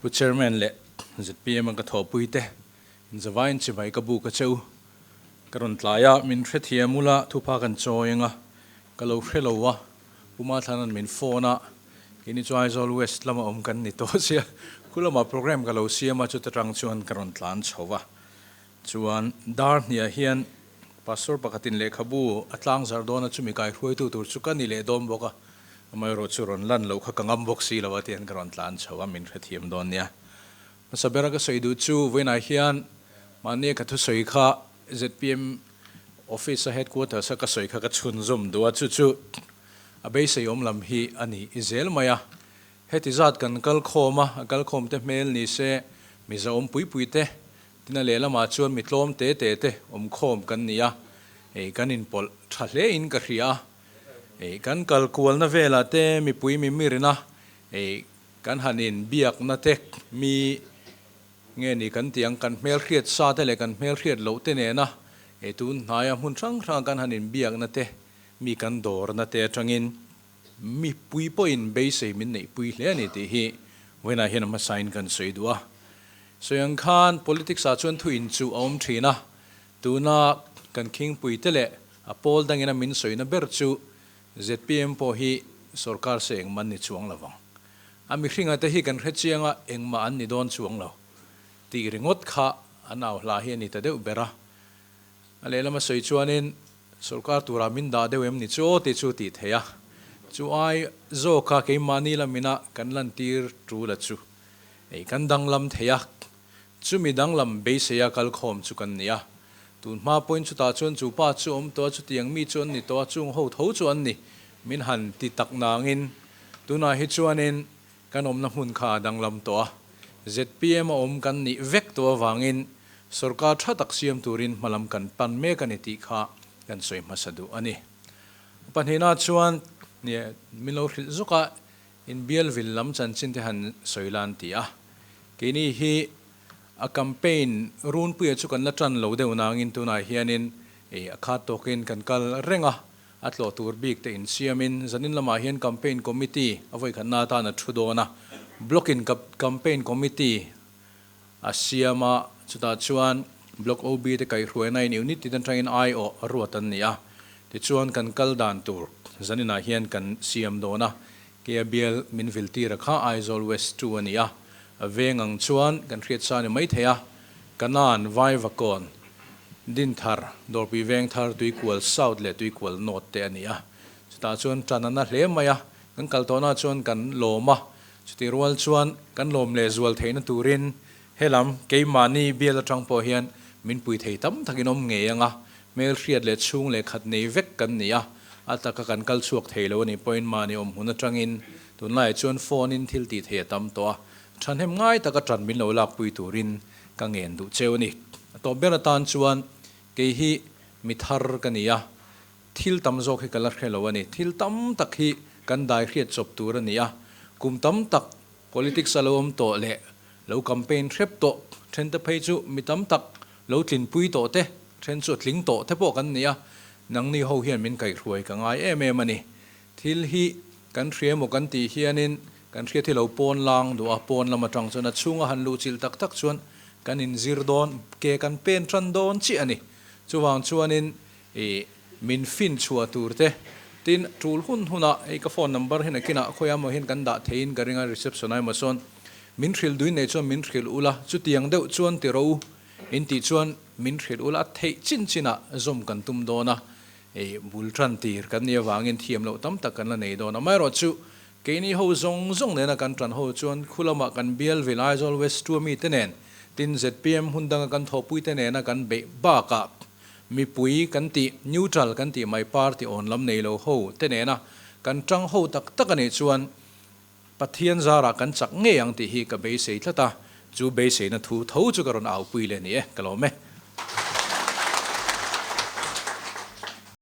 Pu Chairman leh zpm a ka thawhpui te inzavain chibai ka buk a che u. Ka rawn tlai a, min hrethiam ula thupha kan chawi anga ka lo hre lo a, Pu Mathlanan min phone a, keini chu Aizawl West lama awm kan ni tawh sia, khu lamah programme ka lo siam a, chuta tang chuan ka rawn tlan chho va. Chuan dar hniah hian Pastor pakhatin lehkhabu a tlang zarh dawn a, chumi kaihruaitu tur chu ka ni leh dawn bawk a, amaherawh chu rawn lan loh kha ka ngam bawk si lo a tihian ka rawn tlan chho a, min hrethiam dawn nia. Hmasa bera ka sawi duh chu vawiinah hian mahnia ka thusawi kha zpm office a headquarters a ka sawi kha ka chhunzawm duh a, chu chu a beisei awm lam hi a ni i zel mai a. Heti zat kan kal khawm a, a kal khawm te hmel ni se mizo awm pui pui te tina lehlamah chuan mi tlawm te te te awm khawm kan ni a, hei kan inpawlh tha hle in ka hria a, hei kan kal kualna velah te mipui mimirina hei Kan han in biakna te mi nge ni kan tih ang, kan hmelhriat sa te leh kan hmelhriat loh te nena ei tun hnaia hmun hrang hranga kan han in biakna te mi kan dawrna te atangin mipui pawhin beisei min neihpui hle a ni tih hi vawiinah hian a hmasain kan sawi duh a. Sawi ang khan politics ah chuan thu inchuh a awm thin a, tuna kan khingpui te leh a pawl dangina min sawina ber chu Zpm pawh hi sorkar se engmah an ni chuang lo vang. A mihringa te hi kan hre chiang a, engmah an ni dawn chuang lo tih ringawt kha an au hla hi a ni ta deuh ber a. A lehlam a sawi chuanin sorkar turah min dah deuh em ni chu aw tih chu tih theih a. Chu ai zawka keimahni lamina kan lantir tul a chu ei kan danglam thei a. Chumi danglam beiseia kalkhawm chu kan ni a. Tun hma pawhin chutah chuan chu pa chu awm tawh a, chutiang mi chu an ni tawh a, chung ho tho chu an ni. Min han ti tak nangin tunah hi chuanin kan awmna hmun kha a danglam tawh a. Zpm a awm kan nih vek tawh avangin sorkar tha tak siam turin hmalam kan pan mek a ni tih kha kan sawi hmasa duh a ni. A pahnihna chuan min lo hrilh zawk a, Inbialvil lam chanchin te han sawi la an ti a, keini hi a campaign runpuia chu kan la tan lo deuh nangin tunah hianin ei a khat tawkin kan kal reng a, a tlawh tur bik te insiamin zanin lamah hian campaign committee a vawikhatna atan a thu dawn a, block in campaign committee a siam a, chutah chuan block OB te kaihhruaina in unit tin atangin aiawh a ruat an ni a, tichuan kan kal dan tur zaninah hian kan siam dawn a, Kia bial min vil tir a kha Aizawl West 2 a ni a, a veng ang chuan kan hriat sa ni maithei a, Kanan, Vaivakawn, Dinthar, Dawrpui Vengthar, Tuikual South leh Tuikual North te a ni a, chutah chuan tan a na hle mai a, kan kal tawhna chuan kan lawm a, Chutih rual chuan kan lawm leh zual theihna turin helam keimahni bial atang pawh hian min pui thei tam takin awm ngei ang a, hmelhriat leh chhung leh khat nei vek kan ni a, a taka kan kal chhuak thei lo a nih pawhin mahni awm hmun atangin tunlaiah chuan phone in thil tih thei a tam tawh a, thahnem ngai taka tan min lo lakpui turin ka ngen duh cheu a ni. A tawp ber atan chuan kei hi mi thar ka ni a, Thil tam zawk hi ka la hre lo a ni. Thil tam tak hi kan dai hriat chawp tur a ni a. Kum tam tak politics a lo awm tawh leh lo campaign hrep tawh then te phei chu mi tam tak lo tlinpui tawh te, then chu a tling tawh te pawh kan ni a. Nangni ho hian min kaihhruai ka ngai em em a ni. Thil hi kan hria emaw kan tih hianin kan hriat hi lo pawn lang duh a, pawn lam atang chuan a chhunga han luh chilh tak tak chuan kan inzir dawn, ke kan pen tan dawn chiah a ni. Chuvang chuanin I min fin chhuah tur te. Tin, tul hun hunah hei ka phone number hi nakinah khawiah maw hian kan dah theiin ka ring a, reception ah emaw sawn min hrilh duin nei chuan min hrilh ula, chutiang deuh chuan ti rawh u in tih chuan min hrilh ula, a theih chin chinah zawm kan tum dawn a, i bul tan tir kan nih avangin thiam loh tam tak kan la nei dawn. Amaherawhchu keini ho zawng zawng nena kan tan ho chuan khu lamah kan bial vil Aizawl West 2 mite nen, tin zpm hun danga kan thawhpuite nena kan beih bakah, Mipui kan tih, neutral kan tih mai party awn lam nei lo ho te nena kan tang ho tak tak a nih chuan Pathian zarah kan chak ngei ang tih hi ka beisei tlat a, chu beiseina thu tho chu ka rawn aupui leh ni e, ka lawm e.